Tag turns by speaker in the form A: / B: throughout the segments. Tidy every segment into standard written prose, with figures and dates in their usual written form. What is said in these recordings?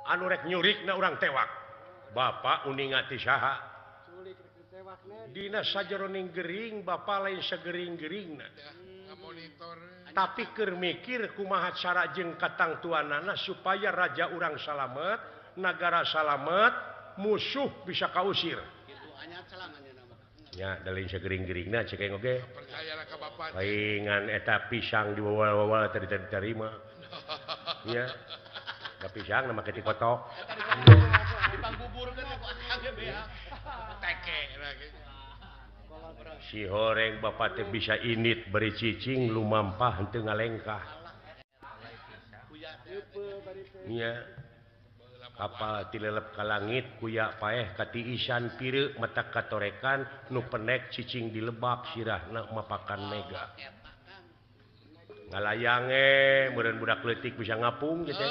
A: Anu rek nyurikna urang tewak. Bapak uninga ti saha? Dina sajeroning gering Bapak lain segering-geringna. Tapi keur mikir kumaha cara jeung katangtuanana supaya raja urang salamet, nagara salamet, musuh bisa kausir. Ya, lain segering-geringna cek aing oge. Paingan eta pisang diwawal-wawal tadi diterima. Nya. Da pisang make dikotok. Si horeng bapak teh bisa init beri cicing lumampah henteu ngalengkah. Nya. Kapal tilelep ka langit kuya paeh katiisan pireuk mata katorekan nu penek cicing di lebak sirahna mapakan mega. Ngalayange meureun budak leutik bisa ngapung gitu.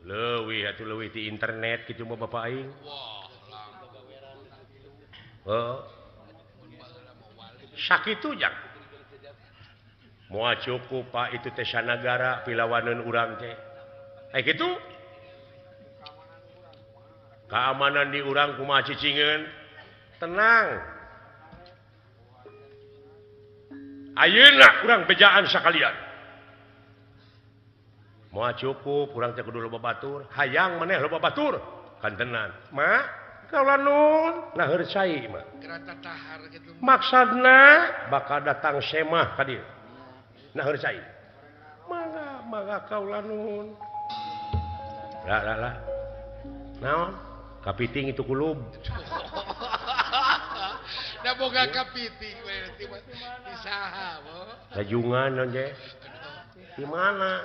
A: Leuwih atuh leuwih ti internet kitu mah bapak aing. Heuh. Sakitu jang. Moal cukup Pak itu teh sanagara pilawaneun urang teh. Eh kitu? Keamanan di urang kumaha cicingeun? Tenang. Ayeuna urang bejaan sakalian. Moal cukup urang teh kudu loba batur, hayang maneh loba batur. Kantenan. Ma, kaula nun naheur cai mah. Maksudna bakal datang semah ka dieu. Naheur cai. Mangga, mangga kaula nun. Lah lah lah. Naon? Kapiting itu kulub.
B: Da boga kapiting we di saha, Bo?
A: Rajungan naon je? Di mana?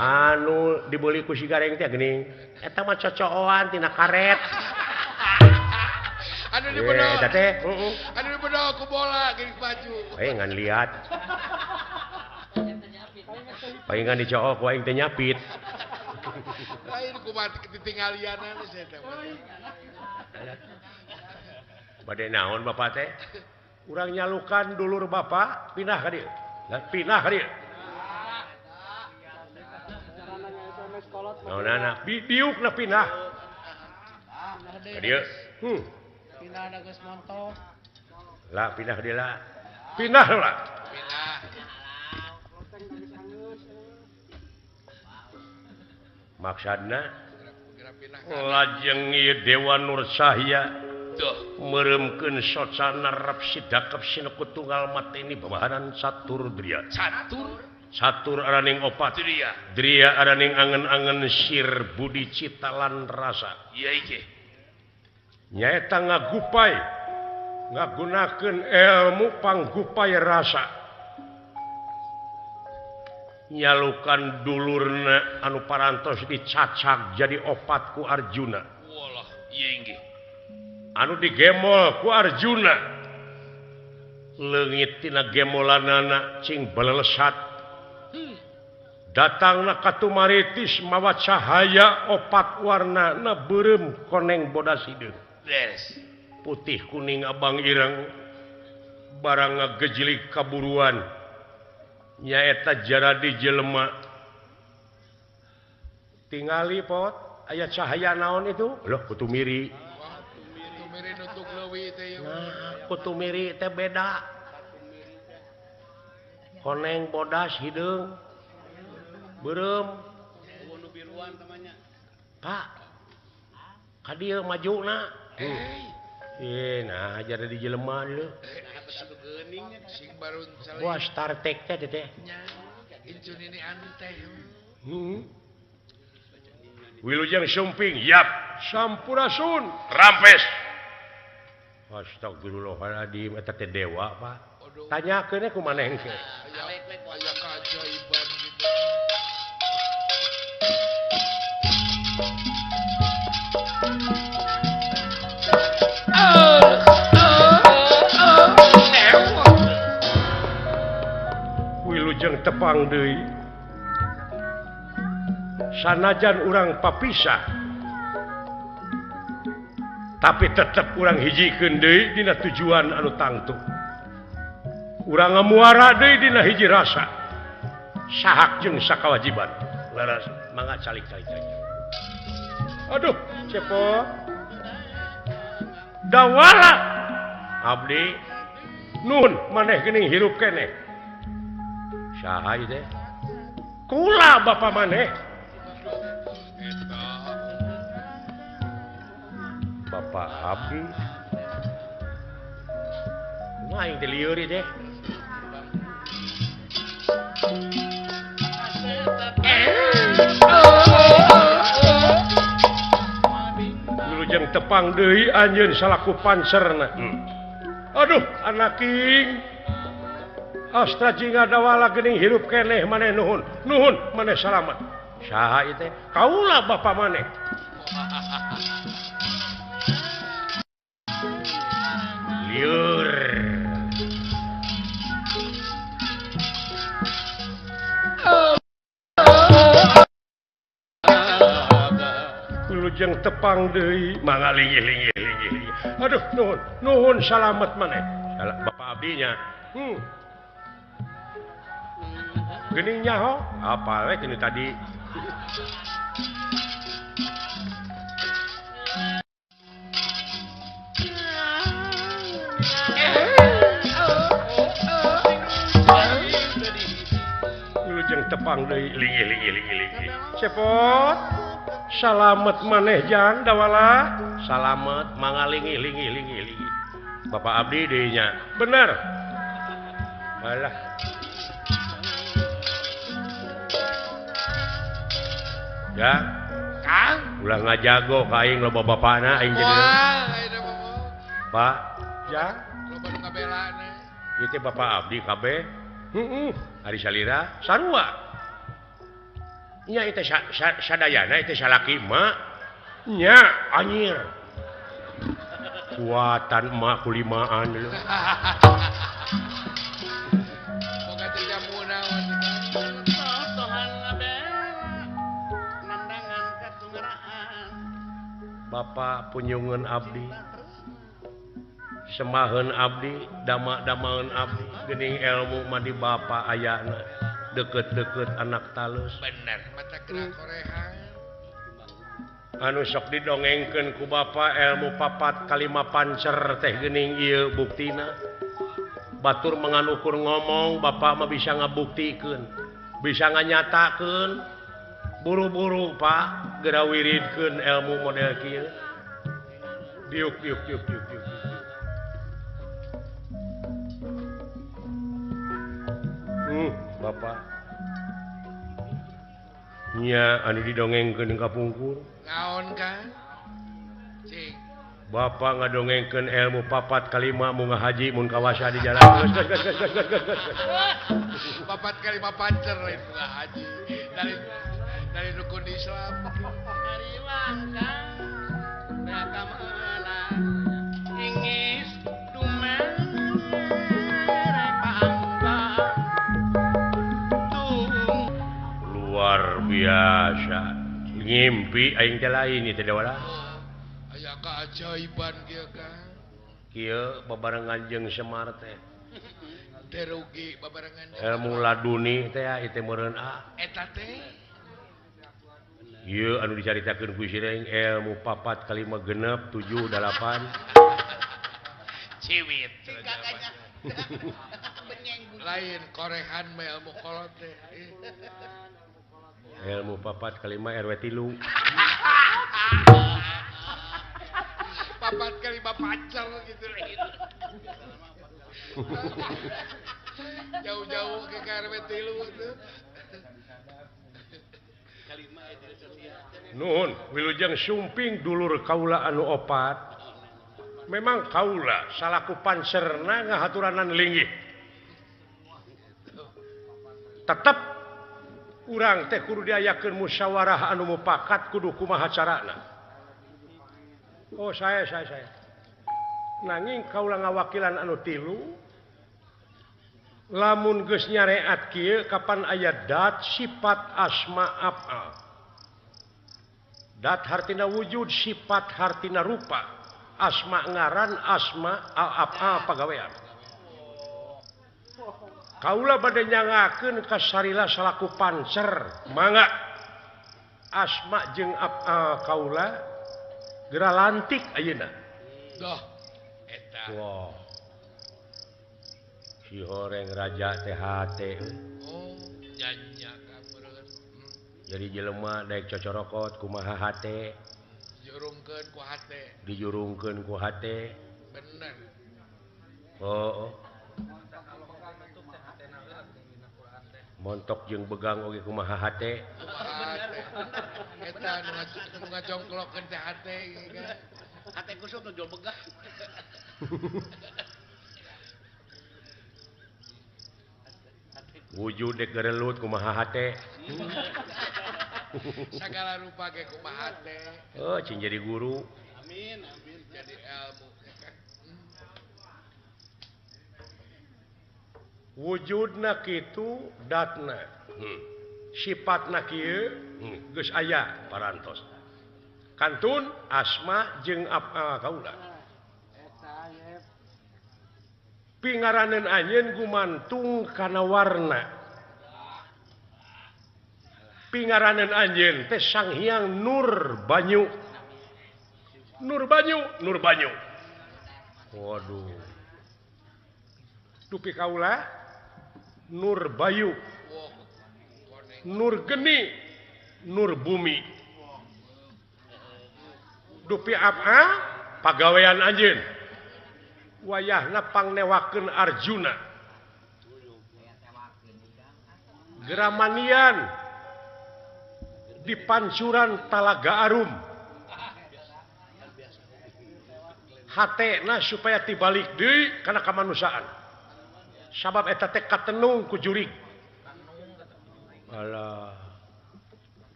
A: Anu dibeli ku si gareng teh geuning. Eta mah cocooan tina karet.
B: Anu dibedol.
A: Eta teh, heeh.
B: Anu dibedol ku bola geuning baju.
A: Ngan liat. Paingan dicook ku aing teh nyapit.
B: Lain kumaha ketinggalianan saya teh.
A: Bade naon bapak teh? Urang nyalukan dulur bapak pindah ka dieu. Lah pindah ka dieu. Naonana diukna pindah. Ka dieu.
C: Pindah da geus montok.
A: Lah pindah ka dieu lah. Pindah lah.
B: Pindah.
A: Maksudna lajeng ieu Dewa Nur Cahya meremkeun socana rep sidakep sineku tunggal mateni babaharan catur dria.
B: Catur?
A: Catur araning opat.
B: Dria.
A: Dria araning angen-angen sir budi cita lan rasa.
B: Iya iki.
A: Nyaeta ngagupai ngagunakeun ilmu panggupai rasa. Nyalukan dulurna anu parantos dicacag jadi opat ku Arjuna.
B: Walah, ieu inggih.
A: Anu digemol ku Arjuna. Leungit tina gemolanana cing balelesat. Datangna ka Tumaritis mawa cahaya opat warnana beureum koneng bodas hideung.
B: Beres.
A: Putih kuning abang ireng barang ngagejlig kaburuan. Nyaeta jaradi jelema. Tingali pot aya cahaya naon itu? Loh kutu miri.
B: Kutu miri nutuk leuwi teh.
A: Nah, kutu miri teh beda. Koneng bodas hideung. Beureum.
C: Nu biruan tamanya.
A: Pak. Ka dieu majuna. Nah jadi jelema deui. Wah, Star Trek teh teh. Wilujeng Sumping, yap. Sampurasun, rampes. Astagfirullahaladzim, eta teh dewa, Pak. Tanyakeun ku maneh engke.
B: Aya keajaiban gitu.
A: Wilujeng tepang deui. Sanajan urang papisah, tapi tetep urang hijikeun deui dina tujuan anu tangtu. Urang ngamuara deui dina hiji rasa. Sahak jeung sakawajiban. Leres mangga calik-calik calik. Aduh, cepot. Dawala abdi nun maneh geuning hirup keneh. Saha ieu teh? Kula bapa maneh. Bapak abdi. Aing teh lieur ieu teh. Wilujeng tepang deui anjeun salaku pancerna. Aduh, anaking. Astra jingga dawala geuning hirup keneh maneh nuhun. Nuhun maneh salamat. Saha ieu teh? Kaula bapa maneh. Lieur. Wilujeng tepang deui mangga linggih linggih linggih. Aduh nuhun nuhun salamet maneh. Bapak abdinya. Geuning nyaho apa we tinu tadi. Wilujeng tepang deui linggih linggih linggih linggih. Cepot. Salamet maneh jang dawala. Salamet mangga linggih linggih linggih linggih. Bapak abdi deui nya. Bener. Alah. Ya.
B: Kang,
A: ulah ngajago ka aing loba bapana aing jadi. Pak, jang,
B: loba nu kabelana.
A: Ieu teh bapak abdi kabeh. Heeh, ari salira sarua. Nya ieu teh sadayana ieu teh salaki emak. Nya anjir. Kuatan emak kulimaan lho.
B: Boga teh jamuna.
A: Bapak punyungeun abdi. Semaheun abdi, dama-damaeun abdi, geuning ilmu mah di bapa ayana. Deket-deket anak talus.
B: Bener, mata kena korehan.
A: Anu sok didongengkeun ku bapa ilmu papat kalima pancer teh geuning ieu buktina. Batur menganukur ngomong, bapak mah bisa ngabuktikeun, bisa nganyatakeun. Buru-buru Pak, geura wiridkeun ilmu model kieu. Diuk diuk diuk diuk diuk. Bapak. Nya anu didongengkeun ka pungkur.
B: Naon kan? Cing.
A: Bapak ngadongengkeun ilmu papat kalima mun ngahaji mun kawasa di jalan. Geus geus geus geus geus geus.
B: Papat kalima pancer lain ngahaji. Dari rukun Islam.
C: Hariwang kang raka ingis dumere pangga tung.
A: Luar biasa. Ngimpi aing teh lain ieu teh dawala.
B: Aya keajaiban kieu Kang.
A: Kieu babarengan jeung Semar teh.
B: Teu rugi babarengan.
A: Ilmu laduni teh ieu teh meureun a.
B: Eta teh
A: ieu anu dicaritakeun ku Sireng ilmu papat kalima genep 7 8
B: ciwit lain korehan mah ilmu kolot teh
A: ilmu papat kalima RW 3
B: papat kalima pacar gitu jauh-jauh ke RW 3 tuh.
A: Nuhun wilujeng sumping dulur kaula anu opat. Memang kaula salaku pancerna ngahaturanan linggih. Tetep urang teh kudu diayakeun musyawarah anu mupakat kudu kumaha carana. Oh saya. Nanging kaula ngawakilan anu tilu. Lamun geus nyareat kieu kapan aya dat sifat asma af'al. Dat hartina wujud, sifat hartina rupa. Asma ngaran, asma af'al pagawean. Kaula bade nyangakeun ka Sarila salaku pancer. Mangga Asma jeung kaula geura lantik ayeuna.
B: Doh eta.
A: Wah. Si horeng raja teh hate.
B: Oh, nyanyi ka meureun.
A: Jadi jelema daek cocorokot kumaha hate.
B: Dijurungkeun ku hate.
A: Dijurungkeun ku hate.
B: Bener.
A: Oh. Montok jeung begang oge kumaha hate.
B: Eta nu ngajongklokkeun teh hate kan.
C: Hate kusut nu jual begang.
A: Wujud dek gerelut kumaha hate.
B: Sagala rupa ge kumaha hate.
A: Oh, cing jadi guru.
C: Amin, amin
B: jadi ilmu.
A: Wujudna kitu datna. Sifatna kieu geus aya parantos. Kantun Asma jeung kaula. Pingaraneun anjeun gumantung kana warna. Pingaraneun anjeun teh Sang Hyang Nur Banyu. Nur Banyu, Nur Banyu. Waduh. Dupi kaula Nur Bayu, Nur Geni, Nur Bumi. Dupi apa pagawean anjeun wayahna pangnewakeun Arjuna. Geramanian di pancuran Talaga Arum. Hatena supaya tibalik deui kana kamanusiaan. Sabab eta teh katenung ku jurig. Alah.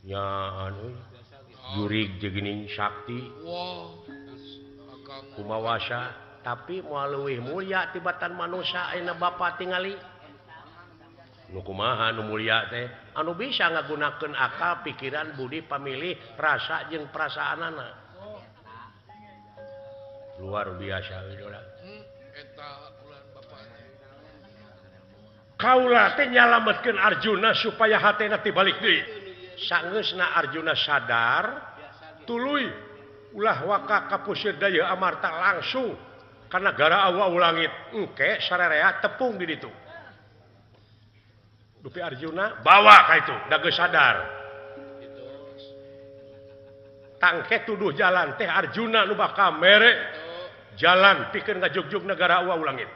A: Nya anu jurig jeung geuning sakti. Kumawasa tapi moal leuwih mulia tibatan manusia ayeuna bapa tingali. Nu kumaha nu mulia teh? Anu bisa ngagunakeun akal, pikiran, budi, pamilih, rasa jeung perasaanana. Luar biasa idola.
B: Eta ulah bapa.
A: Kaula teh nyalametkeun Arjuna supaya hatena tibalik deui. Sangeusna Arjuna sadar, tuluy ulah waka ka puseur daya amarta langsung ka nagara awa langit. Engke sararea tepung di ditu. Dupi Arjuna bawa ka itu, da geus sadar. Tangke tuduh jalan teh Arjuna nu bakal mere jalan pikeun ngajugjug negara awa langit.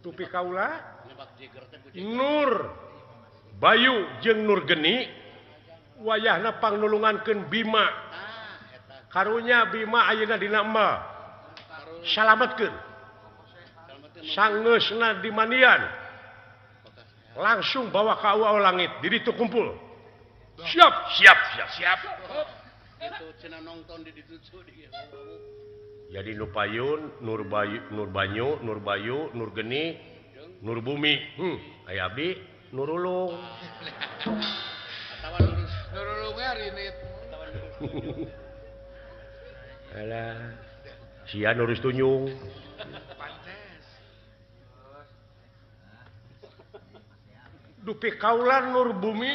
A: Dupi kaula Nur Bayu jeung Nur Geni wayahna pangnulungankeun Bima. Karunya Bima ayeuna dina emal. Salametkeun. Sangeusna di mandian. Langsung bawa ka awa langit, di ditu kumpul. Siap, siap, siap, siap.
C: Itu cenah nonton di ditu.
A: Jadi nu payun, Nur Bayu, Nur Banyu, Nur Bayu, Nur Geni, Nur Bumi. Aya abdi Nurulung.
C: Atawa
B: Nurulung we rinit.
A: Alah. Sia nurus tunyung.
B: Pantes.
A: Dupi kaula Nur Bumi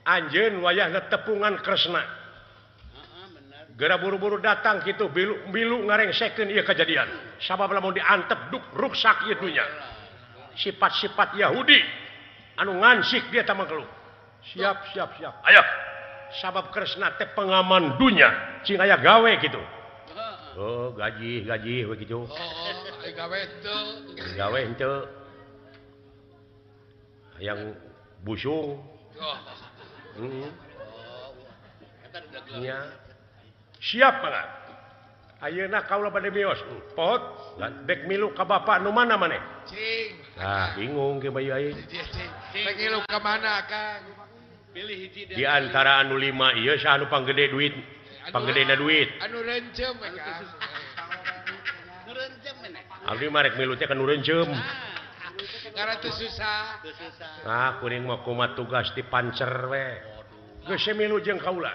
A: anjeun wayahna tepungan Kresna. Geura buru-buru datang kitu bilu ngarengsekeun ieu kajadian. Sabab lamun diantep duk ruksak ieu dunya. Sifat-sifat Yahudi anu ngansik dia tamang keluh. Siap, siap, siap. Ayo. Sabab Kresna teh pengaman dunya, cing aya gawe kitu. Oh, gaji, gaji we kitu.
B: Oh, aya gawe teu.
A: Gawe henteu. Hayang busung.
B: Oh.
A: Heeh. Nya. Siap banget. Ayeuna kaula bade mios. Pot, dek milu ka bapak nu mana maneh?
B: Cing.
A: Ah, bingung ke bayu aing.
B: Dek milu ka mana, Kang?
C: Pilih hiji
A: di antara anu 5 ieu saha anu panggede duit? Panggedena duit.
B: Anu rencem we, Kang.
C: Nu rencem meneh.
A: Abdi mah rek milu teh ka nu rencem.
B: Karena teu susah.
A: Ah, kuring mah kumaha tugas di pancer we. Geus milu jeung kaula.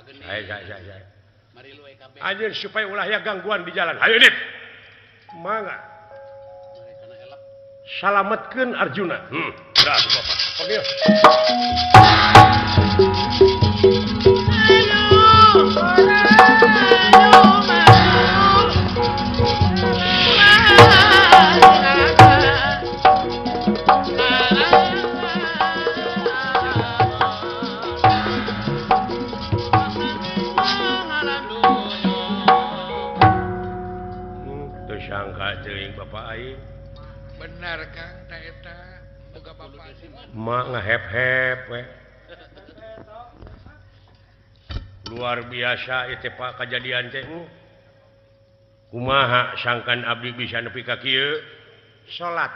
A: Saya saya saya. Anjeun supaya ulah ya gangguan di jalan. Hayu dit. Mangga. Salametkeun Arjuna. Berat Bapak. Panggil. Teu sangka teuing Bapak aing.
B: Benar Kang, ta eta boga bapak.
A: Mak ngahep-hep we. Luar biasa ieu teh Pak kajadian teh. Kumaha sangkan abdi bisa nepi ka kieu? Salat.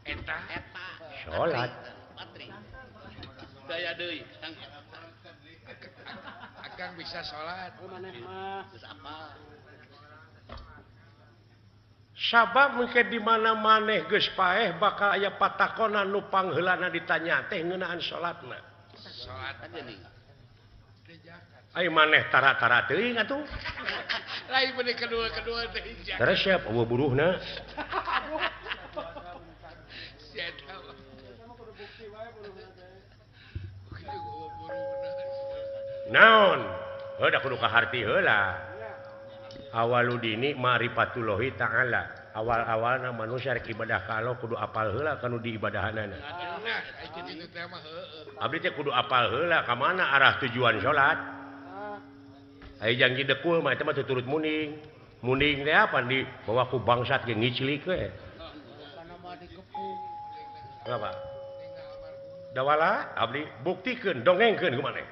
B: Eta
A: salat.
C: Daya deui Kang.
B: Akang bisa salat.
C: Maneh mah geus apal.
A: Sabab mungkin di mana maneh geus paeh bakal aya patakonan nu pangheulana ditanya teh ngeunaan salatna.
B: Salat
C: geuning.
A: Ai maneh tara-tara teuing atuh.
B: Lain bener kedua-kedua teh.
A: Resep eueuh buruhna.
B: Sia eta.
A: Naon? Heuh da kudu kaharti heula. Awaludini ma'rifatullahi ta'ala. Awal-awalna manusia rek ibadah ka Allah kudu apal heula kanu diibadahanana. Abdi teh kudu apal heula ka mana arah tujuan salat. Aya janji dekul mah eta mah tuturut muning. Muning teh apa di bawa ku bangsat ge ngiclik we. Apa? Dawala abdi buktikeun dongengkeun ku maneh.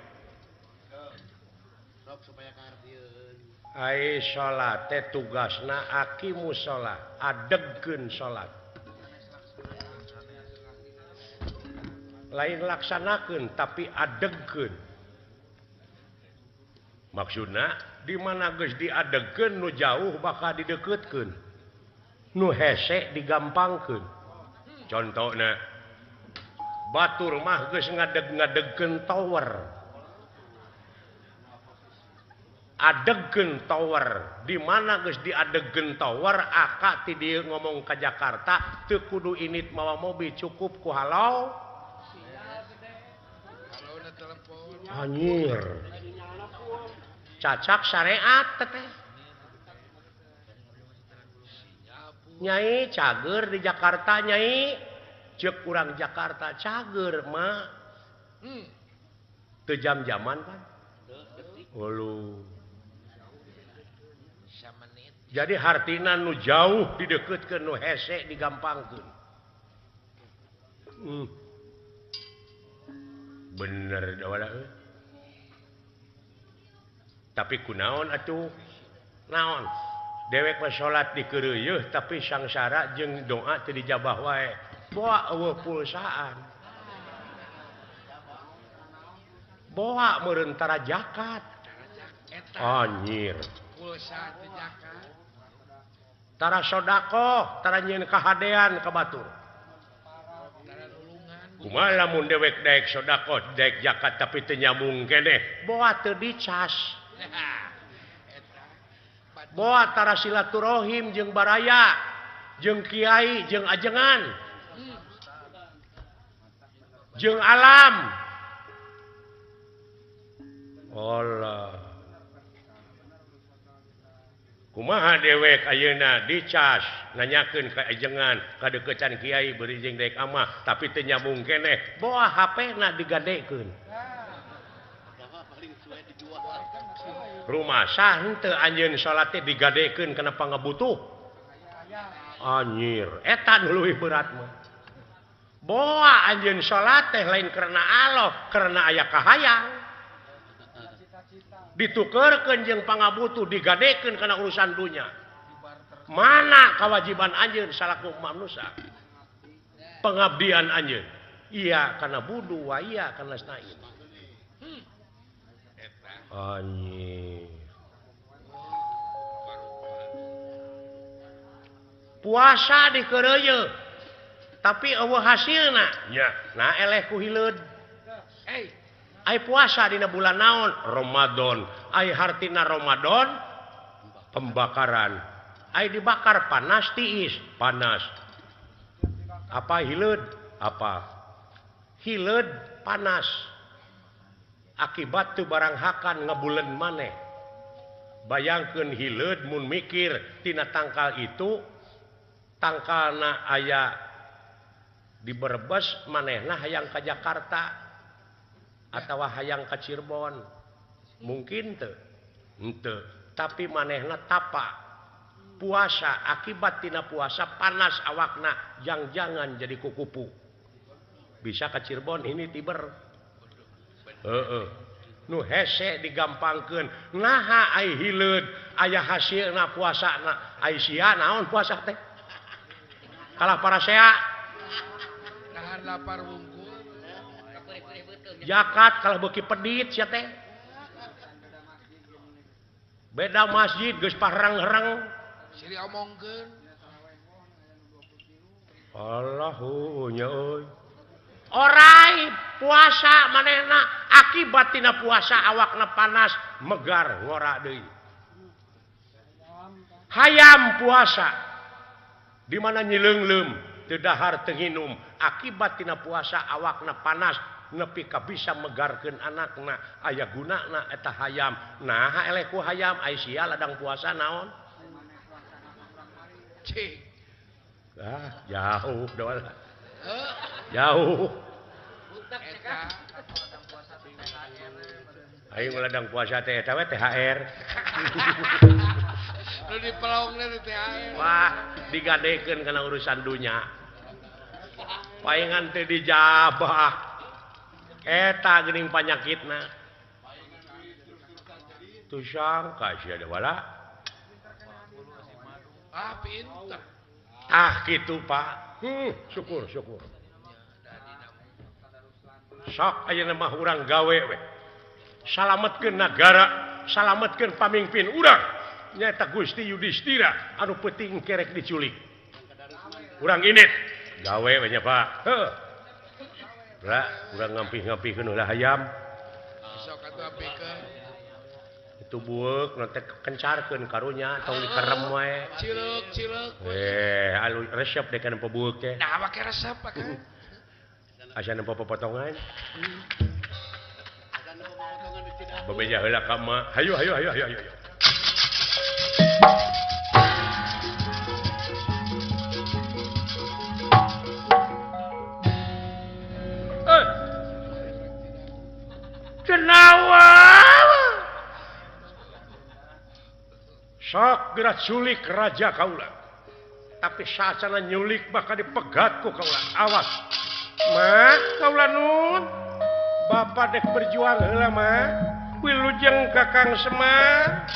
A: Ai salat teh tugasna aqimus shalah, adegkeun salat. Lain laksanakeun tapi adegkeun. Maksudna di mana geus diadegkeun nu jauh bakal dideukeutkeun. Nu hese digampangkeun. Contona batur mah geus ngadeg-ngadegkeun tower. Adegkeun tower di mana geus diadegkeun tower aka ti dieu ngomong ka Jakarta teu kudu init mawa mobil cukup ku halau anjir cacak syariat teh nyai cager di Jakarta nyai ceuk urang Jakarta cager mah teu jam-jaman kan Ulu. Jadi hartina nu jauh dideketkeun nu hese digampangkeun. Bener dawala euy. Tapi kunaon atuh? Naon? Dewek mah salat dikeureuyeun tapi sangsara jeung doa teu dijabah wae. Boa eueuh pulsaan. Boa meureun tara zakat. Anjir.
B: Pulsa teu zakat.
A: Tara sodakoh, tara nyieun kahadean ka batur. Kumaha lamun dewek daek sodakoh, daek zakat tapi teu nyambung keneh, boa teu dicas. Boa tara silaturahim jeung baraya, jeung kiai, jeung ajengan. Jeung alam. Allah. Kumaha dewek ayeuna dicas nanyakeun ka ajengan kadeukeutan kiai beureum jeung daek amah tapi teu nyambung keneh boa HP-na digadekeun. Rumasa henteu anjeun salat teh digadekeun kana pangabutuh. Anjir, eta nu leuwih berat mah. Boa anjeun salat teh lain karena Allah, karena aya kahayang. Ditukerkeun jeung pangabutuh digadekeun kana urusan dunya. Mana kewajiban anjeun salaku manusia? Pengabdian anjeun. Iya kana budu wa iya kana stain. Anjir. Puasa dikeureuyeun tapi eueuh hasilna. Nya, nah eleh ku hileud. Ai puasa dina bulan naon? Ramadan. Ai hartina Ramadan pembakaran. Ai dibakar panas tiis panas. Apa hileud? Apa? Hileud panas. Akibat teu barang hakan ngebulen maneh. Bayangkeun hileud mun mikir tina tangkal itu tangkalna aya di Brebes manehna hayang ka Jakarta atawa hayang ka Cirebon. Mungkin teu? Henteu. Tapi manehna tapa puasa akibat tina puasa panas awakna jang-jangan jadi kukupu. Bisa ka Cirebon ini tiber. Heeh. Nu hese digampangkeun. Naha ai hileud aya hasilna puasana. Ai sia naon puasa teh? Kalah parasea.
B: Nahan lapar wungkul.
A: Zakat kalah beuki pedit sia teh. Beda masjid geus parang-herang.
B: Siri omongkeun.
A: Allahu nya euy. Orai puasa manehna akibat tina puasa awakna panas megar ngora deui. Hayam puasa di mana nyileungleum teu dahar teu nginum akibat tina puasa awakna panas nepi ka bisa megarkeun anakna aya gunana eta hayam. Naha eleh ku hayam ai sia ladang puasa naon?
B: Cik.
A: Ah, jauh doa. Jauh. Aing ladang puasa teh eta we THR.
B: Nu dipelongna di THR.
A: Wah, digadekeun kana urusan dunya. Paingan teh dijabah. Eta geuning panyakitna. Tusang ka sia wala.
B: Ah, pinter.
A: Ah, gitu Pak. Syukur, syukur. Sok ayeuna mah urang gawe we. Salametkeun nagara, salametkeun pamimpin urang. Nyaeta Gusti Yudhistira anu peuting kerek diculik. Urang init gawe we nya Pak. Heuh. Lah, urang ngampih-ngampihkeun heula hayam.
B: Sok atuh apikeun.
A: Itu bueuk nanti kencarkeun karunya tong dikerem wae.
B: Ciluk ciluk.
A: Alu resep deh kan nempo bueuk teh.
B: Nah, make resep make.
A: Asa nempo popotongan. Bebeja heula ka emak. Hayu hayu hayu hayu hayu. Kenawa. Sok geura culik raja kaula. Tapi saacana nyulik bakal dipegat ku kaula. Awas. Mak kaula nun. Bapak dek berjuang heula mah. Wilujeng Kakang Semar.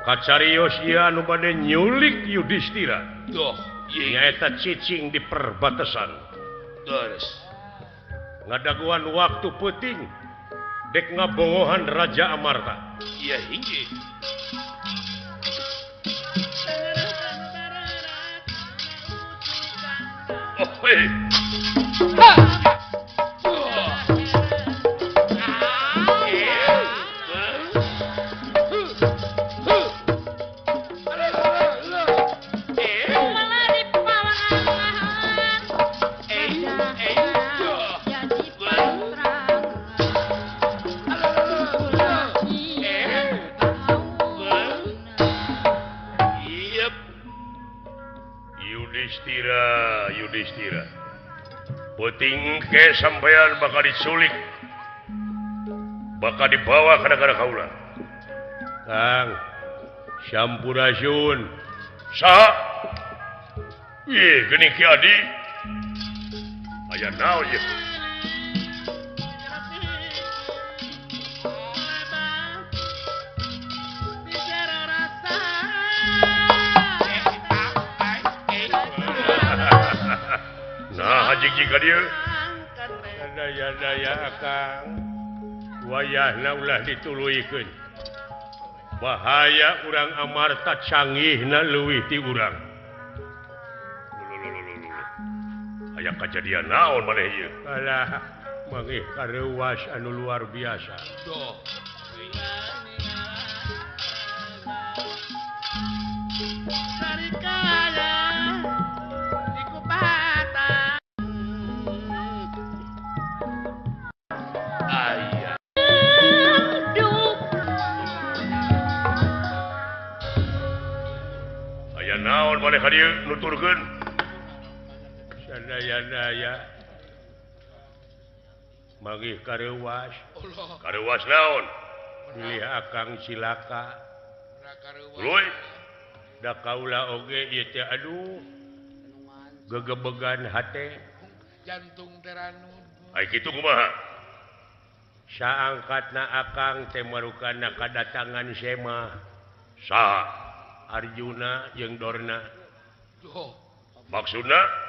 A: Kacarios ieu anu bade nyulik Yudhistira.
B: Duh,
A: nyaeta cicing di perbatasan.
B: Terus
A: ngadaguan waktu peuting dek ngabongohan Raja Amarta.
B: Iya hiji. Oh, hey. Ha!
A: Yudhistira. Peuting ke sampean bakal diculik. Bakal dibawa ka negara kaula. Kang Sampurasun. Saha? Ih, geuning Ki Adi. Aya naon ieu? Nah, jig-jig ka dieu. Daya-daya akang. Wayahna ulah dituluykeun. Bahaya urang Amarta canggihna leuwih ti urang. Aya kajadian naon maneh ieu? Alah, mangih kareuwas anu luar biasa.
B: Duh.
A: Aya. Aya naon maneh ka dieu nuturkeun? Sadaya-daya manggih kareuwas. Kareuwas naon? Bilih akang cilaka. Luy. Da kaula oge ieu teh aduh. Gegebegan hate.
B: Jantung teranud.
A: Ai kitu kumaha? Saangkatna akang teh marukana kadatangan Sema. Saha? Arjuna jeung Dorna.
B: Duh.
A: Maksudna?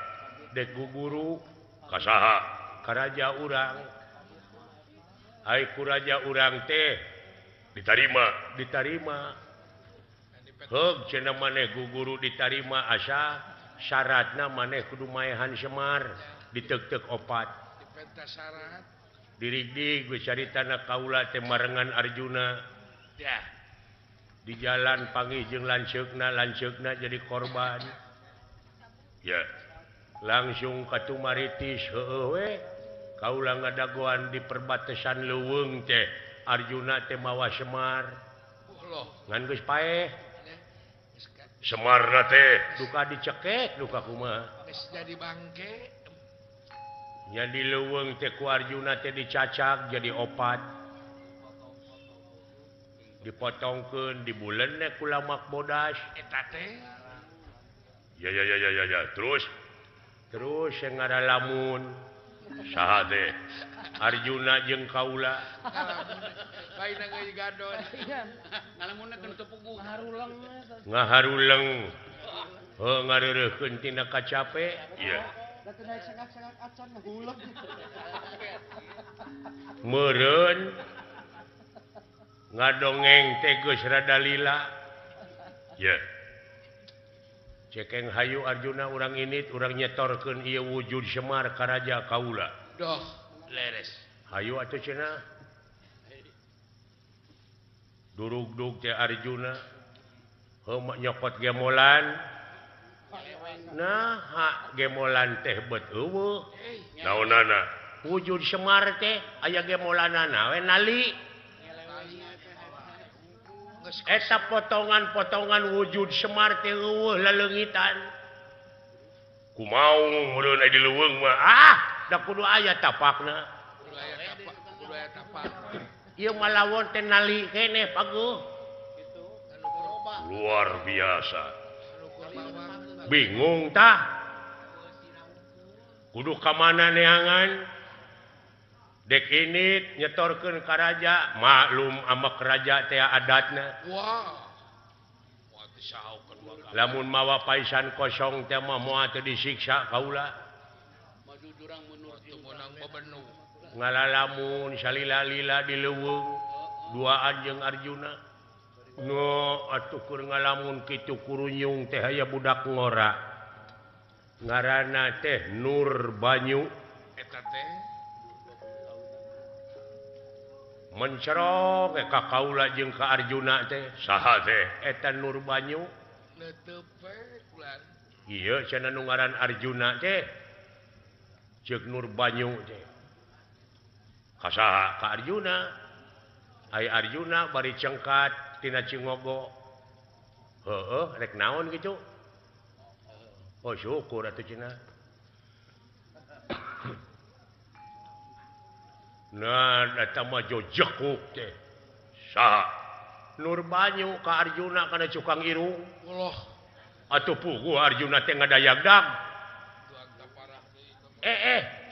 A: Dek guguru kasaha karaja urang. Ai kuraja urang teh ditarima, ditarima. Heug cenah maneh guguru ditarima asa syaratna maneh kudu maehan Semar diteuk-teuk opat.
B: Dipenta syarat.
A: Dirigdig we caritana kaula teh marengan Arjuna.
B: Ya.
A: Di jalan panggih jeung lanceukna, lanceukna jadi korban. Ya. Langsung katumaritis heueuh we kaula ngadagoan di perbatasan leuweung teh Arjuna teh mawa Semar. Ngan geus paeh. Semarna teh duka dicekek duka kumaha.
B: Geus jadi bangke.
A: Nya di leuweung teh ku Arjuna teh dicacak jadi opat. Dipotongkeun dibulen ku lamak bodas.
B: Eta teh.
A: Ya ya ya ya ya terus terus yang ngaralamun saha teh Arjuna jeung kaula ngaharuleng heuh ngareureuhkeun tina kacape ieu meureun ngadongeng teh geus rada lila ieu cekeng hayu Arjuna urang ini urang nyetorkeun ieu wujud Semar ka raja kaula.
B: Doh, leres.
A: Hayu atuh cenah. Durugdug teh Arjuna heuh nyokot gemolan. Nah, ha gemolan teh bet eueuh. Naonana? Wujud Semar teh aya gemolanana we nali. Eta potongan-potongan wujud Semar teh eueuh laleungitan. Kumaha meureun aya di leuweung mah? Ah, da kudu aya tapakna.
B: Kudu aya tapak, kudu aya tapak.
A: Ieu mah lawon teh nali keneh paguh. Luar biasa. Bingung tah. Kudu ka mana neangan? Dek ini nyetorkeun ka raja, maklum amak raja teh adatna.
B: Wah.
A: Lamun mawa paisan kosong teh mah moal teu disiksa kaula. Ngalalamun salila-lila di leuweung duaan jeung Arjuna. Nu atuh keur ngalamun kitu kurunyung teh aya budak ngora. Ngaranna teh Nur Banyu.
B: Eta teh
A: mencerok ka kaula jeung ka Arjuna teh saha teh eta Nur Banyu ieu cenah nu ngaran Arjuna teh ceuk Nur Banyu teh ka saha ka Arjuna ai Arjuna bari cengkat tina Cingogo heueuh rek naon kitu oh syukur atuh cenah Nah eta mah jojekuk teh. Saha? Nur Banyu ka Arjuna kana cukang irung.
B: Allah.
A: Atuh puguh Arjuna teh ngadayagdag.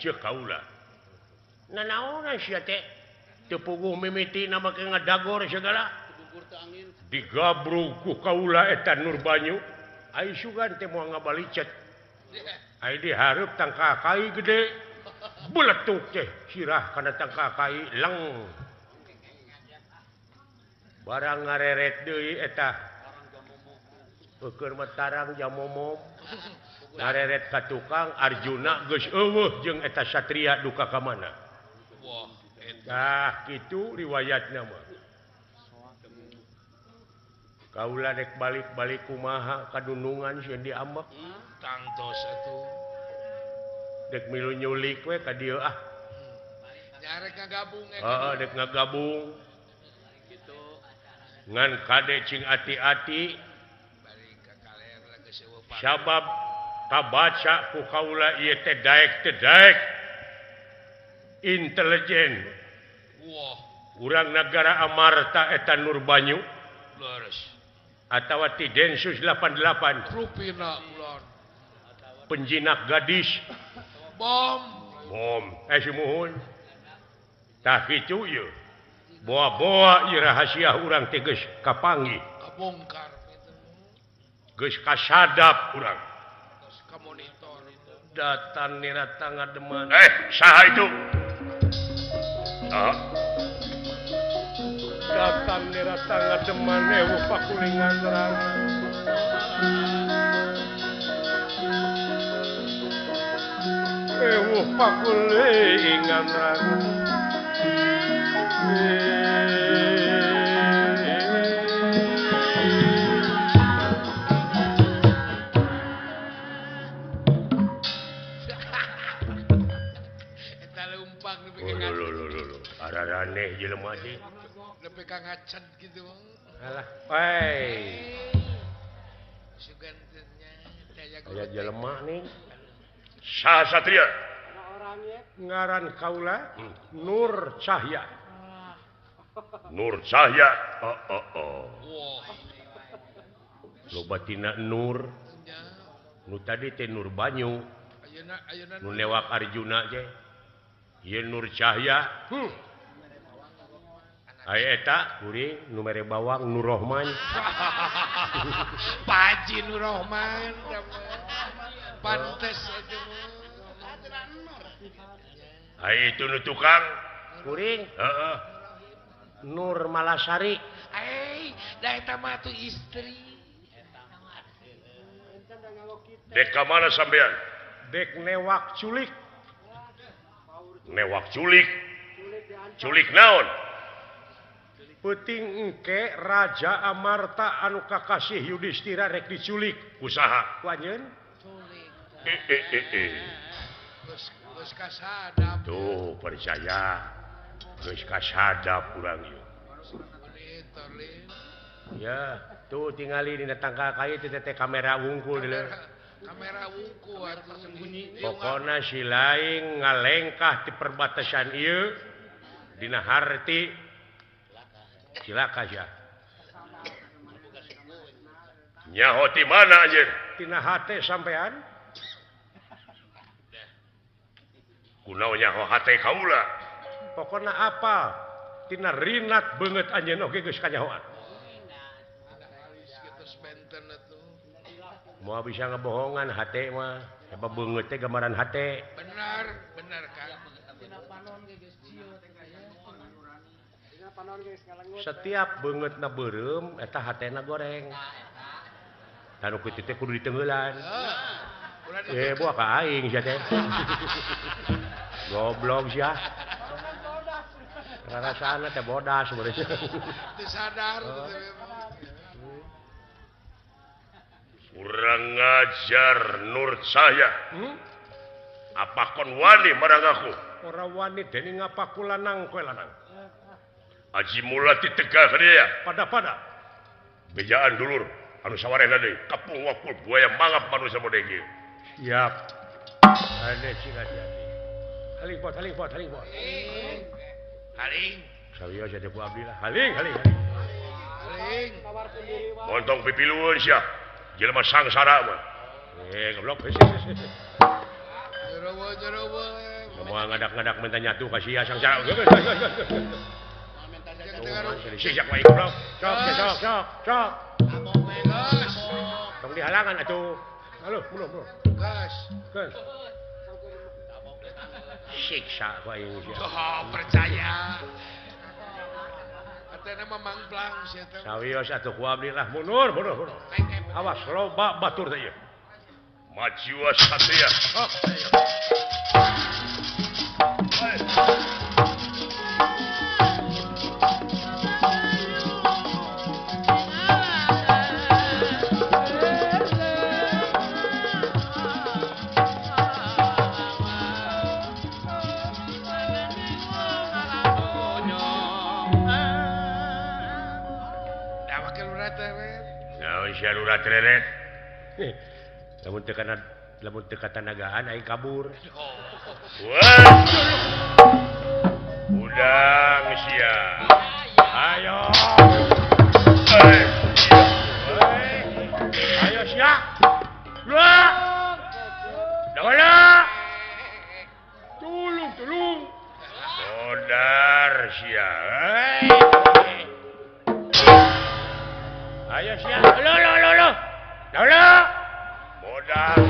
A: Ceuk kaula. Nanaonan sia teh? Teu puguh mimitina make ngadagor segala. Digabrug ku kaula eta Nur Banyu. Ai sugan teh moal ngabalicet. Ai dihareup tangka kai gede. Beletuk teh sirah kana tangka kai leng. Barang ngareret deui eta. Peukeun mah tarang jamomom. Ngareret ka tukang Arjuna geus eueuh jeung eta satria duka ka mana. Tah kitu riwayatna mah. Kaula rek balik-balik kumaha kadunungan sieun diambek.
B: Tangtos atuh.
A: Dek milu nyulik we ka dieu ah.
B: Nya rek ngagabung eta.
A: Heeh, dek ngagabung.
C: Kitu.
A: Ngan kade cing ati-ati.
B: Bari ka kaler geus eueuh pak.
A: Sabab kabaca ku kaula ieu teh daek teh daek. Intelijen.
B: Wah.
A: Urang nagara Amarta eta Nur Banyu.
B: Leres.
A: Atawa ti Densus 88.
B: Rupina ulon.
A: Penjinak gadis.
B: Bom.
A: Bom. Sumuhun. Tah kitu ieu. Boa-boa ieu rahasia urang teh geus kapanggih.
B: Kabongkar.
A: Geus kasadap urang.
B: Geus kamonitor.
A: Datan nira ngademan. Saha itu? Ah. Datan nira ngademan eueuh pakulingan urang. Ewuh pakulingan rang.
B: Eta leumpang nepi
A: ka lho. Araraneh jelema teh.
B: Nepi ka ngacet kitu.
A: Alah, woi.
B: Sugan teh nya
A: aya jelema nih. Saha satria? Ngaran kaula Nur Cahya. Nur Cahya. Oh. Loba tina Nur. Nu tadi teh Nur Banyu. Nu newak Arjuna teh. Ieu Nur Cahya. Aya eta kuring nu mere bawang Nur Rohman.
B: Pak Haji Nur Rohman. Pantes atuh.
A: Ai itu nu tukang kuring. Heeh. Nur Malasari.
B: Eh, da eta mah atuh istri.
A: Dek ka mana sampean? Dek newak culik. Newak culik. Culik naon? Peuting engke Raja Amarta anu kakasih Yudhistira rek diculik. Ku saha? Ku anjeun?
B: Geus kasadap.
A: Tuh percaya. Geus kasadap urang ieu. Ya, tuh tingali dina tangkal kayu teh teh kamera wungkul deuleu.
B: Kamera wungkul atuh sembunyi.
A: Pokona si laing ngalengkah di perbatasan ieu dina harti cilaka sia. Nyaho ti mana anjeun? Tina hate sampean. Kunaon nyaho hate kaula? Pokona apa? Tina rinat beungeut anjeun oge geus kanyahoan. Moal bisa ngebohongan hate mah. Sebab beungeut teh gambaran hate.
B: Benar, benar kan.
A: Setiap beungeutna beureum eta hatena goreng. Tah nu kitu teh kudu diteungeulan. Buah ka aing sia teh. Goblok sia. Rarasana teh bodas sebenarnya.
B: Teu sadar.
A: Kurang ngajar Nur Cahya. Apa kon wani marang aku? Ora wani dening ngapa ku lanang kowe lanang. Aji mula ditegah dia. Pada-pada. Bejaan dulur anu sawarehna deui. Kapung wakul buaya mangap manusia model ieu. Siap. Ade sing hati-hati. Haling pot, haling pot, haling pot.
B: Haling.
A: Sawios aya ku abdi lah. Haling, haling.
B: Haling.
A: Montong pipilueun sia. Jelema sangsara mah. Goblok. Semua ngadak-ngadak minta nyatu ka sia sangsara. Siap wae goblok. Sok, sok, sok, sok. Tong dihalangan atuh. Halo, mulung, mulung.
B: Gas.
A: Gas. Siksa ku aing sia.
B: Oh, percaya. Atena mah mangplang sia teh.
A: Sawios atuh ku abdi lah mundur, mundur, mundur. Awas loba batur teh ieu. Maju satria. Oh. Reret. Lamun teu kana lamun teu katanagaan aing kabur. Wah. Udang sia. Ayo. Ayo sia. Wah. Dawala. Tulung, tulung. Modar sia. Ayo sia. Lo lo lo lo. Dawala. Modar.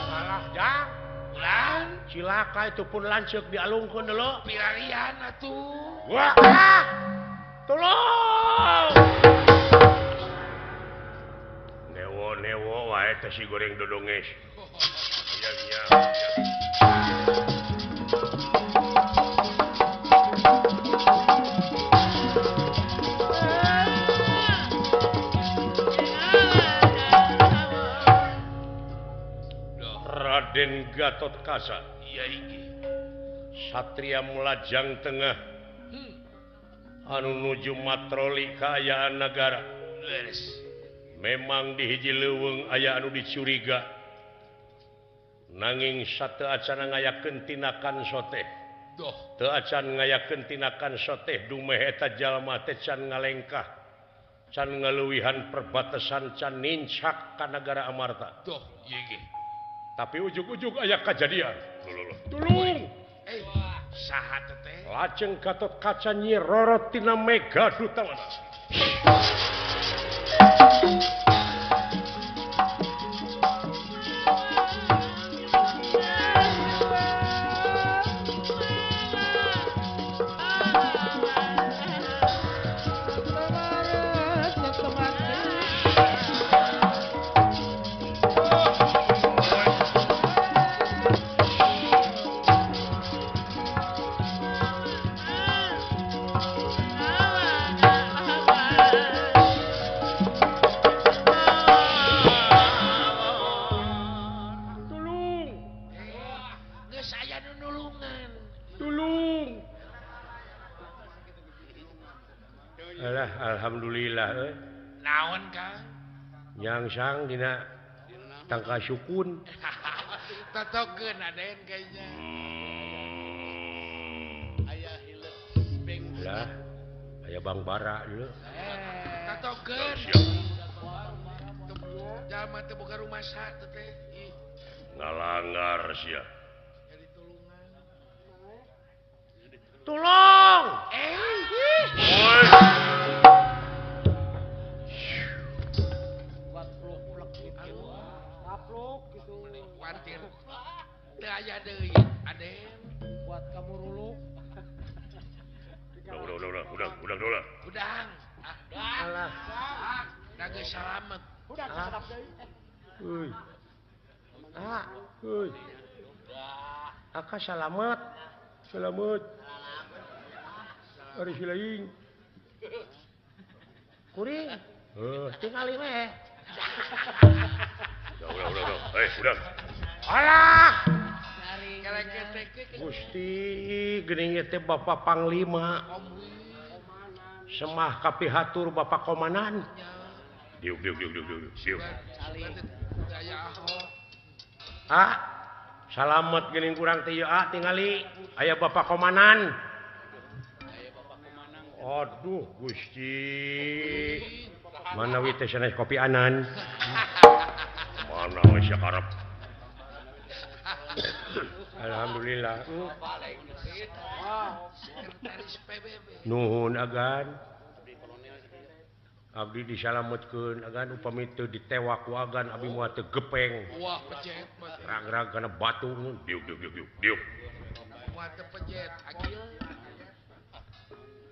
A: Salah jang.
B: Ulang.
A: Cilaka itu pun lanceuk dialungkeun dulu.
B: Pilarian atuh.
A: Wah. Tolong. Newo wae teh si goreng dodonges. Iya iya. Raden Gatot Kaca.
B: Iya iki.
A: Satria Melajang Tengah. Anu nuju matroli kaayaan nagara.
B: Leres.
A: Memang di hiji leuweung aya anu dicuriga. Nanging sateu acan ngayakeun tinakan soteh.
B: Doh,
A: teu acan ngayakeun tinakan soteh dumeh eta jalma teh can ngalengkah. Can ngaleuwihan perbatasan can nincak ka nagara Amarta.
B: Doh, ieu ge.
A: Tapi ujug-ujug aya kajadian. Tulung.
B: Saha teh?
A: Lajeng Gatot Kaca Nyi Roro tina Mega Dutawana. Alhamdulillah
B: naon Kang
A: nyangsang dina tangka sukun
B: totokeun aden kayaknya
C: aya hileuk beng
A: lah aya Bang Bara dulu
B: totokeun jalma teh boga rumasa teh
A: ngalangar sia tolong
B: khawatir teu aya deui aden
D: buat kamu ruluk.
A: Udah udah udah udah udah
B: udang
A: alah
B: da geus salamet
D: udah sedap deui
A: euy ah euy aka salamet salamet ari silaing kuring heuh tingali we. Udah udah udah. Eh, udah. Alah. Gusti geuning ieu teh Bapak Panglima. Semah kapihatur Bapak Komandan. Diuk diuk diuk diuk diuk. Diuk. Ah, salamet geuning kurang teh ieu ah tingali aya Bapak Komandan. Aduh Gusti. Manawi teh sanes kopi anan. Mana we sia karep. Alhamdulillah. Nuhun agan. Abdi disalametkeun agan upami teu ditewak ku agan abdi moal teu gepeng.
B: Wah pejet.
A: Rag-rag kana batu diuk diuk diuk diuk.
B: Moal teu pejet agil.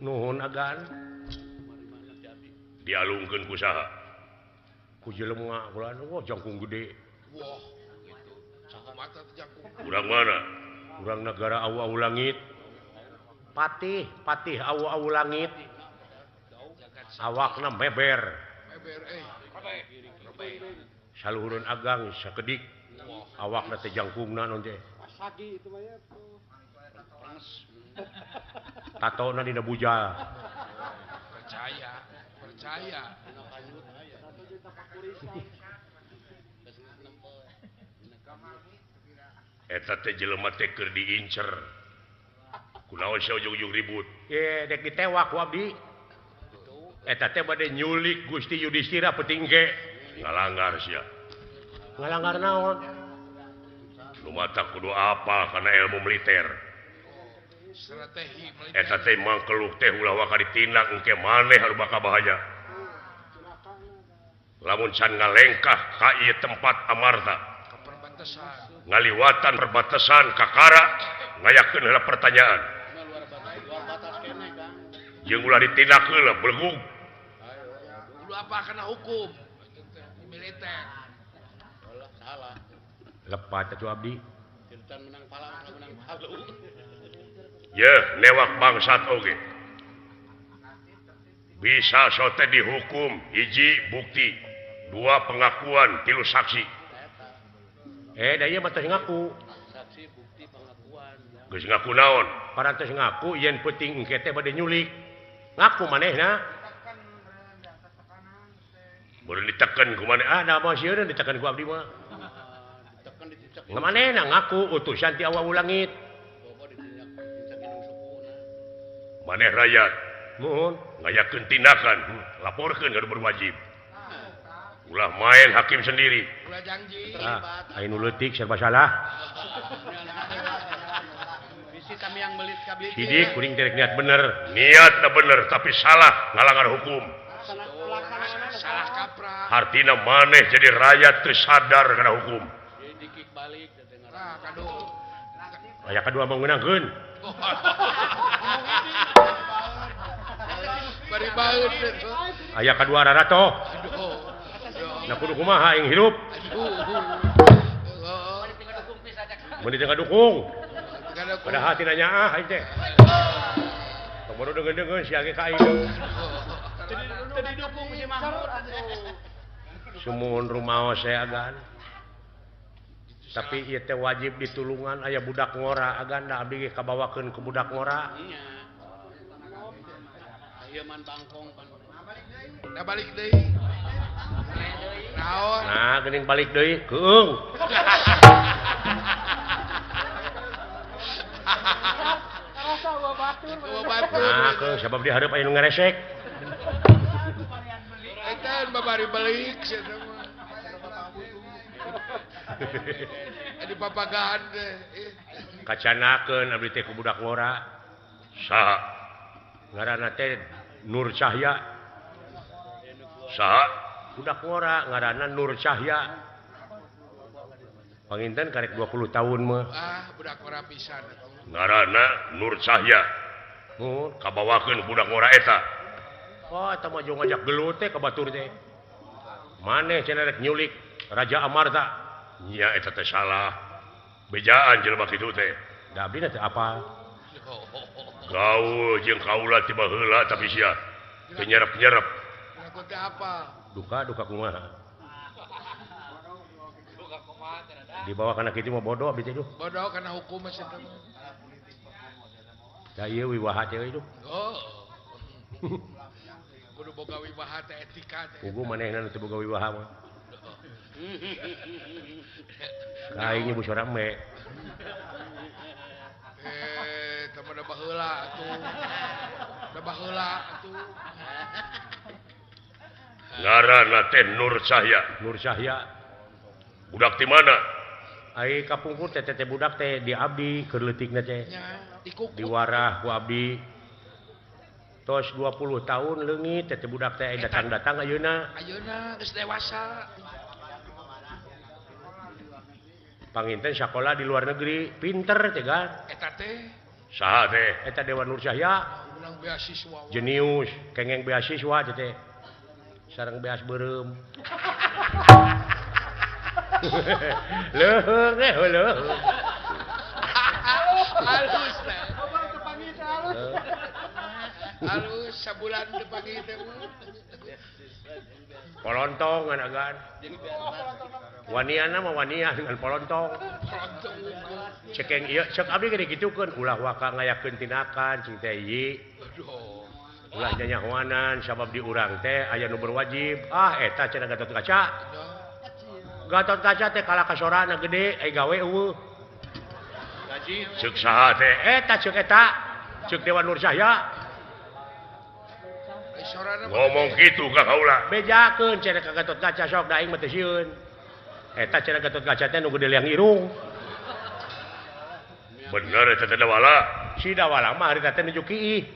A: Nuhun agan. Dialungkeun ku saha? Ku jelema kula wah jangkung gede.
B: Wah gitu. Mata teh jangkung.
A: Urang mana? Urang negara awu-awu langit. Patih, patih awu-awu langit. Awakna meber.
B: Meber eh.
A: Saluhureun agang sakedik. Awakna teh jangkungna naon teh.
D: Pasagi itu mah ya.
A: Tatona dina bujal.
B: Percaya, percaya.
A: Eta teh jelema teh keur diincer. Kunaon sia ujug-ujug ribut? Ye, dek ditewak ku abdi. Eta teh bade nyulik Gusti Yudhistira peuting ge. Ngalanggar sia. Ngalanggar naon? Nu mata kudu apal kana ilmu militer.
B: Strategi militer.
A: Eta teh mangkeluh teh ulah waka ditindak engke maneh anu bakal bahaya. Lamun can ngalengkah ka ieu tempat amarta.
B: Ka perbatasan.
A: Ngaliwatan perbatasan kakara ngayakeun heula pertanyaan. Jeung ulah ditindak heula belegug.
B: Kudu apa kana hukum militer.
C: Salah.
A: Lepat atuh abdi.
C: Can menang pala, menang palu.
A: Yeuh, newak bangsat oge. Bisa sote dihukum hiji bukti, dua pengakuan, tilu saksi. Da ieu mah teh ngaku.
C: Saksi bukti pengakuan.
A: Geus ngaku naon? Parantos ngaku yen peuting engke teh bade nyulik. Ngaku manehna. Beureun diteken ku maneh. Ah, da mah sieun diteken ku abdi mah. Manehna ngaku utusan ti awu langit. Maneh rakyat nuhun ngayakeun tindakan, laporkeun ka nu berwajib. Ulah main hakim sendiri.
B: Ulah janji.
A: Ah, aya nu leutik serba salah.
C: Bisi kami yang belit kabeh.
A: Sidik kuring teh niat bener, niatna bener tapi salah ngalanggar hukum.
B: Salah kaprah.
A: Hartina maneh jadi rakyat teu sadar kana hukum.
C: Dikik balik
B: Nah, kadu.
A: Aya kadua mah ngeunangkeun.
B: Bari baeud eta.
A: Aya kadua rarato. Nah kudu kumaha aing hirup. Mun teu ngadukung. Padahal tina nyaah aing teh. Tong bodoh deungeun-deungeun sia ge ka aing.
C: Teu didukung si Mahmud.
A: Sumuhun rumaos saya agan. Tapi ieu teh wajib ditulungan aya budak ngora agan da abdi ge kabawakeun ku budak ngora.
C: Nya. Ieu man bangkong pan.
B: Da balik deui. Naon?
A: Nah, geuning balik deui, keung.
D: Rasa eueuh batur.
A: Nah, keung sabab di hareup aya nu ngaresek.
B: Eta babari balik sia mah. Di papagahan teh.
A: Kacanakeun abdi teh ku budak ngora. Saha? Ngaranna teh Nur Cahya. Saha? Budak ngora ngaranna Nur Cahya. Panginten karek 20 tahun mah.
B: Ah, budak ngora pisan atuh.
A: Ngaranna Nur Cahya. Mun kabawakeun budak ngora eta. Oh, eta mah jeung ngajak gelut teh ka batur teh. Maneh cenah rek nyulik Raja Amarta. Nya eta teh salah. Bejaan jelema kitu teh. Da abdi teh apa? Gaul jeung kaula ti baheula tapi sia teu nyerep-nyerep.
B: Ngaku teh apa?
A: Duka duka kumaha?
C: Duka kumaha teh da.
A: Dibawa kana kitu mah bodoh abdi teh duh.
B: Bodoh kana hukum mah cenah.
A: Da ieu wiwaha teh euy duh.
B: Oh. Kudu boga wibaha teh etika teh.
A: Pugu manehna nu teu boga wibaha mah. Ka aing nyebut sora me.
B: Teh mah da baheula atuh. Da baheula atuh.
E: Ngaranna teh Nur Cahya.
A: Nur Cahya.
E: Budak di mana?
A: Ai kapungkur teh teh budak teh di abdi keur leutikna teh. Diwarah ku abdi. Tos 20 tahun leungit teh budak teh datang-datang ayeuna.
B: Ayeuna geus dewasa.
A: Panginten sakola di luar negeri, pinter teh kan.
B: Eta teh
E: saha teh?
A: Eta Dewa Nur Cahya.
B: Menang beasiswa.
A: Jenius, kengeng beasiswa teh teh. Sareng beas beureum. Leuheung eh leuheung.
B: Halus teh. Halus sabulan teu panggih teh.
A: Polontong agan. Waniana mah wania dengan polontong. Cekeng ieu cek abdi gede kitukeun ulah waka ngayakeun tindakan cing teh ieu. Ulah nyanyahoanan sabab di urang teh aya nu berwajib. Ah eta cenah Gatot Kaca. Gatot Kaca teh kalah ka sorana gede ai gawe eueuh.
C: Gaji
E: ceuk saha teh?
A: Eta ceuk eta. Ceuk Dewa Nur Cahya.
E: Ngomong kitu ka kaula.
A: Bejakeun cenah ka Gatot Kaca sok da aing mah teu sieun. Eta cenah Gatot Kaca teh nu gede liang irung.
E: Bener eta teh Dawala.
A: Si Dawala mah harita teh nuju kiih.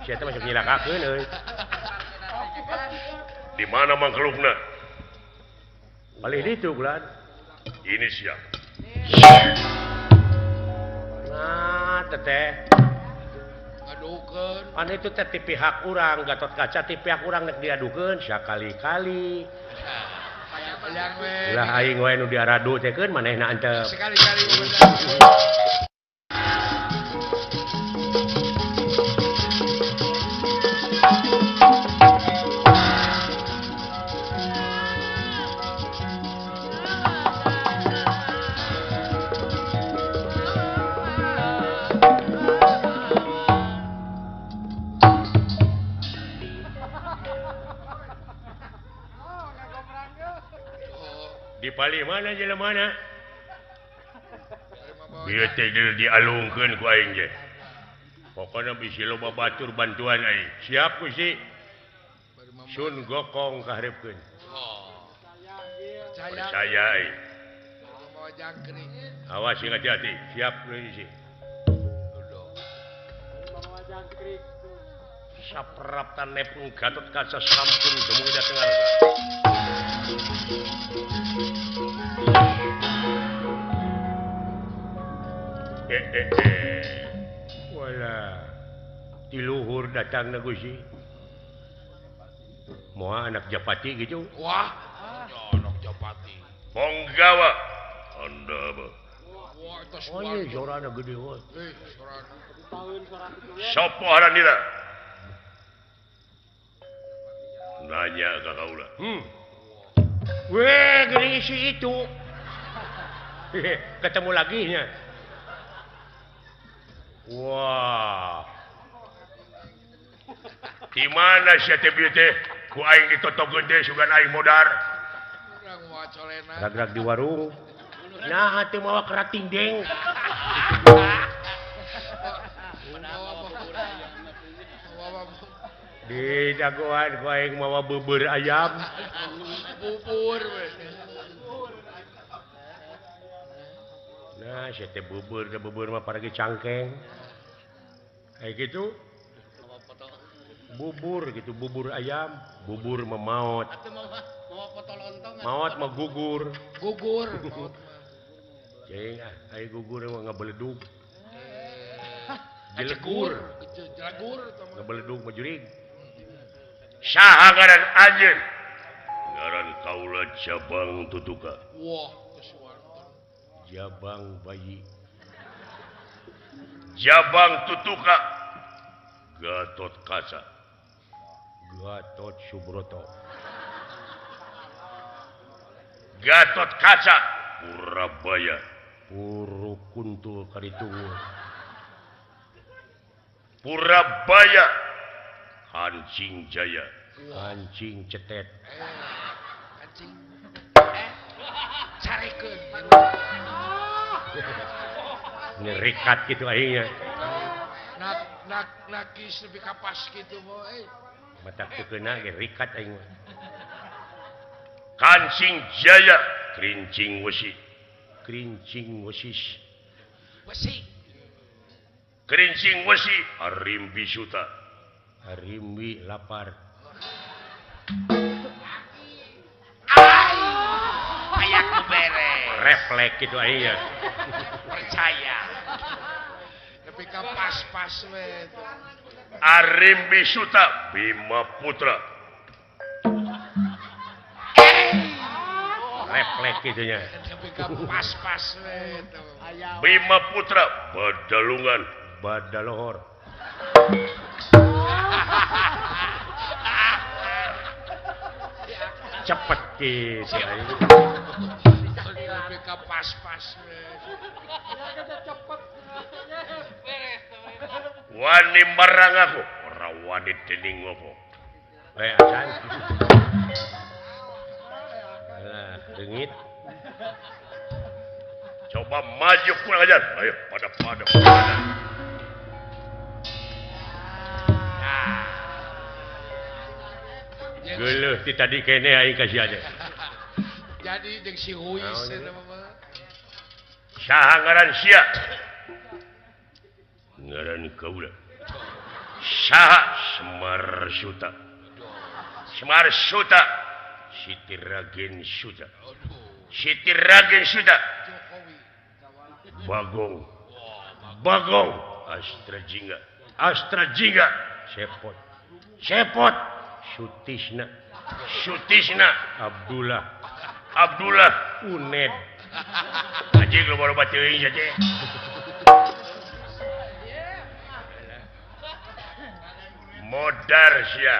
A: Si eta masuk nyilakakeun euy.
E: Di mana mangkelukna?
A: Palih ditu bulan.
E: Ini siapa?
A: Nah, teteh.
B: Ngadukeun.
A: Pan itu teh ti pihak urang, Gatot Kaca ti pihak urang nek diadukeun sakali-kali. Lah aing we nu diaradu teh keun manehna antep.
B: Sekali-kali.
A: Di palih mana jelema mana?
E: Ieu teh dialungkeun ku aing ge. Pokona bisi loba batur bantuan aing.
A: Siap Gusti. Sun Gokong kaharepkeun.
E: Percaya aing.
A: Awas sing hati-hati. Siap Gusti. Sapraptan nepung Gatot Kaca sampun dumugi dhateng arsa. Wala di luhur datang na Gusti. Moal anak Japati gitu.
B: Wah, anak Japati.
E: Ponggawa. Anda apa?
B: Wah, eta
A: Oh iya, sorana gede we.
B: Sorana.
E: Sopo haranira? Nanya ka kaula.
A: Weh, geuning si itu. Ketemu lagi nya. Wah.
E: Di mana sia teh bieu teh? Ku aing ditotogeun teh sugan aing modar.
B: Urang moal colena.
A: Rag-rag di warung. Nah, teu mawa kerating deng. Di jagoan ku aing mawa bubur ayam.
B: Bubur we.
A: Nah, sia teh bubur, da bubur mah paragi cangkeng. Kayak gitu. Bubur gitu, bubur ayam, bubur mah maot. Maot mah gugur.
B: Gugur maot mah.
A: Cing ah, ai gugur mah ngabeledug. Jelegur.
B: Jelegur
A: ngabeledug mah jurig.
E: Saha ngaran anjeun? Ngaran kaula Jabang Tutuka.
B: Wah, kesuwarta.
A: Jabang bayi.
E: Jabang Tutuka. Gatot Kaca.
A: Gatot Subroto.
E: Gatot Kaca Purabaya Puru kuntul karitu Purabaya Kancing Jaya Kancing cetet
B: kancing carekeun
A: ngerikat gitu aingnya
B: nak nak nakis lebih kapas gitu boy
A: mata teu keuna ge rikat aing mah.
E: Kancing Jaya Kerincing Wesi
A: Kerincing wesis
B: besi
E: Kerincing Wesi Arimbi Suta
A: Arimbi lapar
C: Aya ku bere
A: refleks gitu aingnya
C: percaya
B: lebih kapas-pas we
E: Arimbi Suta Bima Putra
A: refleks gitu nya
B: lebih kapas-pas we
E: Bima Putra Badalungan
A: Badalohor cepet gitu aing
B: lebih kapas-pas we
E: wani marang aku ora wani dening ngopo
A: we acan alah leungit
E: coba maju kurang ajar ayo pada pada pada
A: geuleuh ti tadi kene aing ka sia teh
B: jadi jeung si Huis eta mah
E: saha ngaran sia ngaran kaula saha Semar Suta Semar Suta Siti Ragen Suta Siti Ragen Suta Bagong Bagong Astra Jingga Astra Jingga
A: Cepot Cepot Sutisna
E: Sutisna
A: Abdullah
E: Abdullah
A: Uned
E: anjing loba-loba teuing sia teh modar sia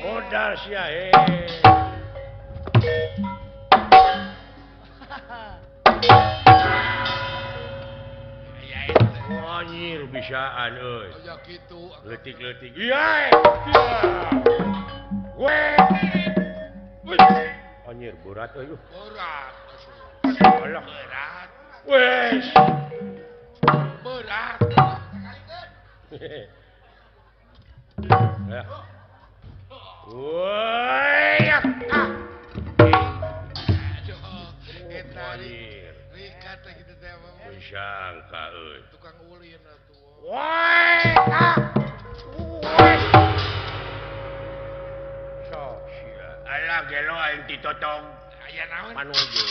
A: modal sia anjir bisaan euy
B: aya kitu
A: leutik-leutik ieu we anjir berat euy
B: berat
A: alah
B: berat
A: wes
B: berat
A: ya. Woi,
B: eta rikat teh kitu teh mah.
E: Sangka euy.
B: Tukang ulin atuh.
A: Woi, ah. Woi. Sok sia.
E: Alah gelo aing ditotong.
B: Aya naon?
A: Panuju.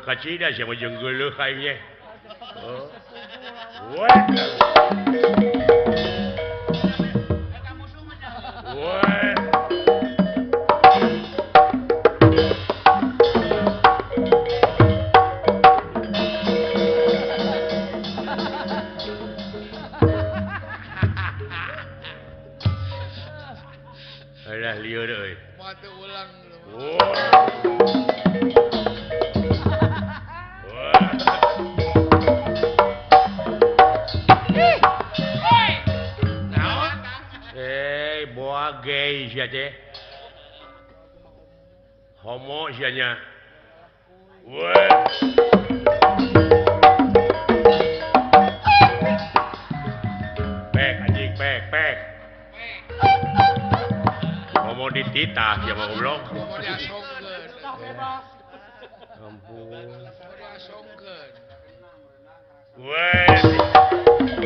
A: Kacida siapa jeung geuleuh aing nya. Oh. Woi. Woi. Alah lieur
E: sia teh. Homo sia nya. Weh. Pek anjing pek pek. Homo dititah sia mah goblok.
B: Homo diasongkeun.
E: Ampun.
B: Homo diasongkeun.
E: Weh.